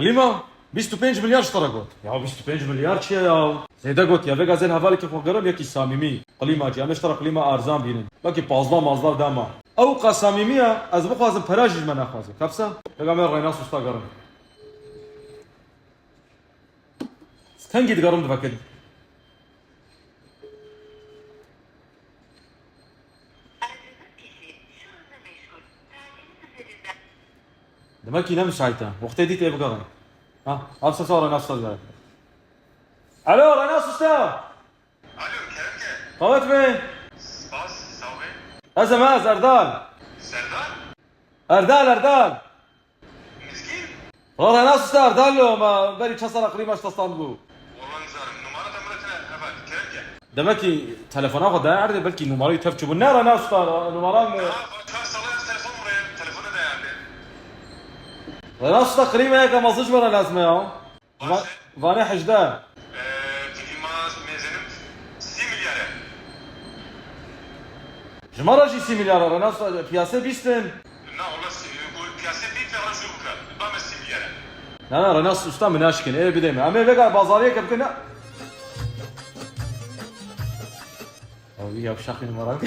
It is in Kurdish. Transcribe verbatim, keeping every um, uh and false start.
Klîma bîst û pênc milyar ji te re got. Ya bîst û pênc milyar çi ye ya? Zêde got ya, vêga zên hevalekî xwe gerim yekî samîmî. Klîmacî, em ê ji te re klîma erzan bînin. Belkî pazdeh mazdeh dema. Ew qas samîmî ye, ez bixwazim pera jî ji me naxwaze. Kepse? Vêga me Reynas Usta gerim. Kengî digerim divekid. Demekî ne müsait e. Wextê dî tê bigerin. Ha, ev sesa Renas Usta dibe. Alo, Renas Usta! Alo, kerem ke. Qewet be. Spas, sağ ol. Ez em ez, Erdal. Serdar? Erdal, Erdal. Mizgîn? Wala Renas Usta Erdal lo, ma berî çend sala qirî me ji te stand bû. Wala nizanim, numara te min re tine heval, kerem ke. Demekî telefona xwe daye erdê, belkî numara wî tev çûbû. Ne Renas Usta, numara min. Ha, va çar sala ez telefon re, telefona daye erdê. Renas Usta qirî me yeke mezin ji me re lazim e ya. Va-, Baş e. Vanê hejdeh. Ee, Klîma mêzenim sî milyar e. Ji me re jî sî milyar e, Renas, piyasê bîst in. Na, wala sî, ku piyasê bîst e, wala jû bike. Ba me sî milyar e. Na, na, Renas Usta min naşkin. Ê, bidê me. Em ê vêga bazariyeke bikin, na. Ew ya şaxî numara.